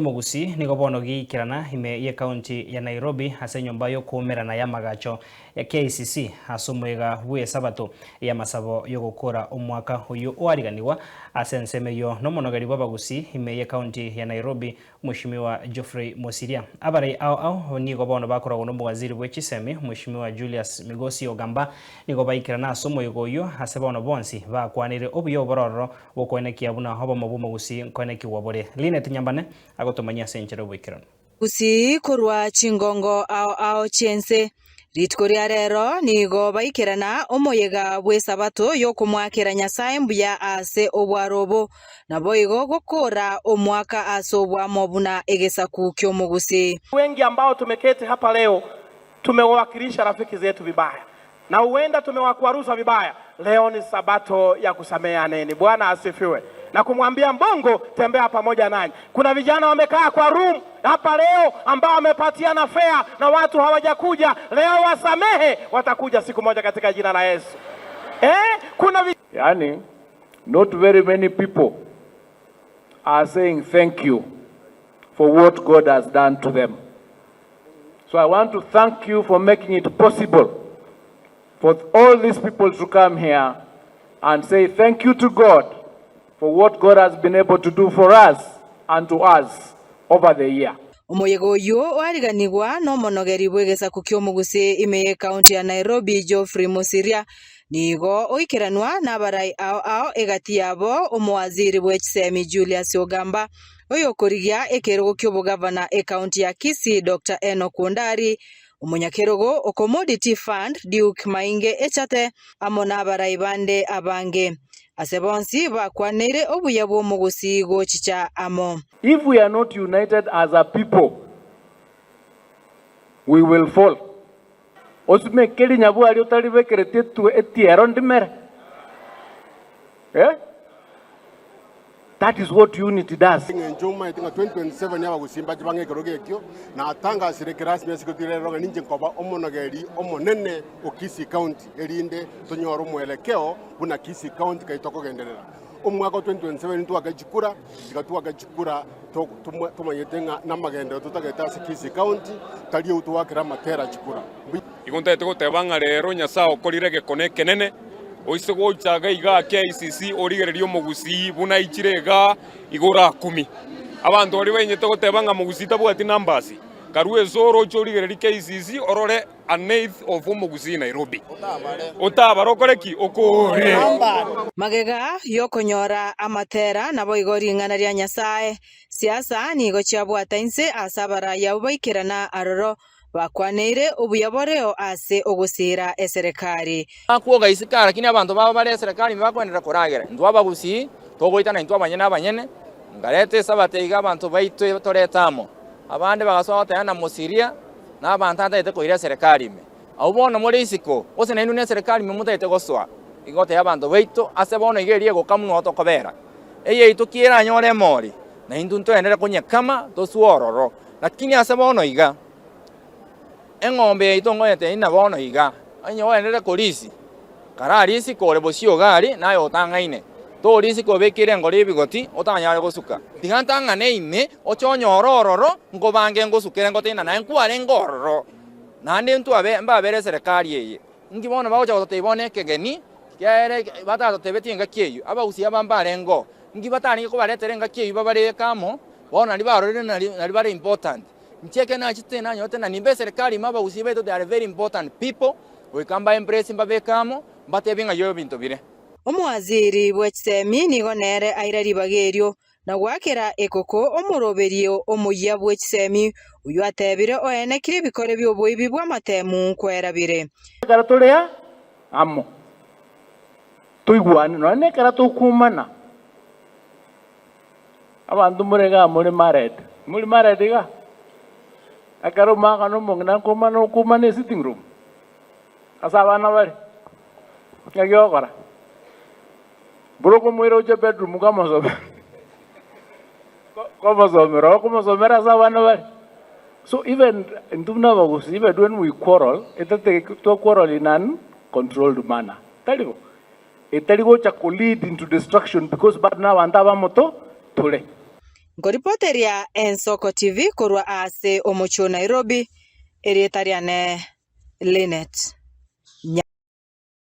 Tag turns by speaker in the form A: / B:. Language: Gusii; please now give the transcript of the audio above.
A: Omogusii nigo bono giikerana ime y'Ekaunti ya Nairobi ase enyomba y'okoumerana y'amagacho ya KICC ase omoyega bw'esabato y'amasabo y'ogokora omwaka oyio oariganigwa ase ensemo eyio nomonogeri bw'abagusii ime y'Ekaunti ya Nairobi Mweshimiwa Geoffrey Mosiria. Abarai ao ao nigo bono bakoragwa nomowaziri bwe chisemi Mweshimiwa Julius Migosi Ogamba nigo baikerana ase omoyega oyio ase bono bonsi bakwanire obuya obororo Gokoenekia buna obomo bw'omogusii nkoenekigwa bore. Linet Nyambane agotomanyia ase enchera y'oboikeranu.
B: Gusii korwa chingongo ao ao chi'ense. Rituko ria rero nigo baikerana omoyega bw'Esabato y'okomoakera Nyasae mbuya ase obwaro obo, naboigo gokora omwaka ase oboamo buna egesaku ki'omogusii.
C: Wengi ambao tumeketi hapa leo tumewawakilisha rafiki zetu vibaya na huenda tumewakwaruza vibaya. Leo ni sabato ya kusameheaneni. Bwana asifiwe. Na kumwambia Mungu tembea pamoja nanyi. Kuna vijana wamekaa kwa room hapa leo ambao wamepatiana fare na watu hawajakuja leo, wasamehe, watakuja siku moja katika jina la Yesu. Eh, kuna vi
D: Yani, not very many people are saying thank you for what God has done to them. So I want to thank you for making it possible for all these people to come here and say thank you to God for what God has been able to do for us and to us over the year.
B: Omoyega oyio oariganigwa nomonogeri bw'egesaku ki'omogusii ime y'Ekaunti ya Nairobi Geoffrey Mosiria, nigo oikeranwa nabarai ao ao egati yabo omowaziri bw'echisemi Julius Ogamba, Oyokorigia ekerogo ki'obogavana ekaunti ya Kisii Doctor Enock Ondari, omonyakerogo o Commodity Fund Duke Mainge Echate amo nabarai bande abange. Ase bonsi bakwaneire obuya bw'omogusii gochicha amo.
D: If we are not united as a people, we will fall. Osimeke rinyabwari otaribekereti etiero ndimere. Eh? That is what unity does.
E: Eng'encho omaete ng'a 2027 abagusii mbache bang'e ekerogo ekio, natangasire kirasmi ase ekerogo rero ng'a ninche nkoba omonogeri omonene o Kisii County erinde tonyore omwelekeo buna Kisii County kai tokogenderera. Omwaka o 2027 ntwake chikura, tiga twake chikura tomanyete ng'a namagenderero totagete ase Kisii County, tari ewu toakere amatera chikura.
F: Igo ntagete goteba ng'a rero Nyasae okorire egekone ekenene, oise gocha iga igaa KICC origererie omogusii buna aichire igaa igo orakumie. Abanto baria bainyete goteba ng'a mogusii tabwati numbers, karue ase oroche origererie KICC orore an eighth of omogusii Nairobi. Otabare okore ki? Okore.
B: Magega y'okonyora amatera naboigo ring'ana ria Nyasae, siasa nigo chiabwata inse ase abarai abwo baikerana aroro. Bakwaneire obuya boreo ase ogosiira eserekari.
G: Bakwoga isiko lakini abanto babo bare eserekari ime bakoenderera koragera. Intwe abagusii togoitana intwe abanyene abanyene, nkareta esabato iga abanto baito torete amo. Abande bagasoa goteba na mosiria na abanto atagete koira eserekari ime. Abwo bono more isiko, gose nainwe neserekari ime motagete gosoa. Igo gotebia abanto baito ase bono iga eria egoka monwe tokobera. Eyaito ki eranyore emori, naintwe ntoenderere konyekama toswe ororo. Lakini ase bono iga, eng'ombe yaito ngoyetebia ng'a bono iga, onye ogenderere korisia, kararisie kore bosio iga aria, naye otang'aine. Torisia kobekeire engoro y'ebigoti, otanyare gosuka. Tiga ntang'ane ime, oche onyore ororo, nkobange ngosukere ngotebie ng'a naye nkwarenge ororo. Naende ntwabe mbabere eserekari eye. Inki bono bagocha gototebia bono ekegeni kiaere batatotebetie engaki eyio? Abagusii aba mbarenge oo. Inki batarenge kobaretera engaki eyio babareke amo? Bono nario barorire nari nari bare important. Inche ekero nachete nanyorete na nimbe eserekari ime abagusii baito they are very important people, goika mba embrace mbabeke amo, mbatebie ng'ai ebinto bire.
B: Omowaziri bwe chisemi nigo nere aira ribaga erio, na goakera ekoko omoroberio omoyia bwe chisemi, oyio atebire oenekire ebikore bi'oboibi bw'amatemu nkwera bire.
D: Ekero tore amo, toigwane, nonya nekero tokumana. Abanto more igaa more married, muri married igaa? Ekero omwaka na omong'ina akomana okomana esitting room, ase abana bare, ng'aki ogokora? Buna okomoira gochia bedroom kwamosomera kwamosomera okomosomera ase abana bare. So even intwe buna abagusii even when we quarrel, etatageki twa quarrel in an controlled manner, tari bo? Etari gocha ko lead into destruction because bado nabanto abamoto tore.
B: Nkoripoteria Ensoko TV korwa ase omochie o Nairobi, erieta riane Linet.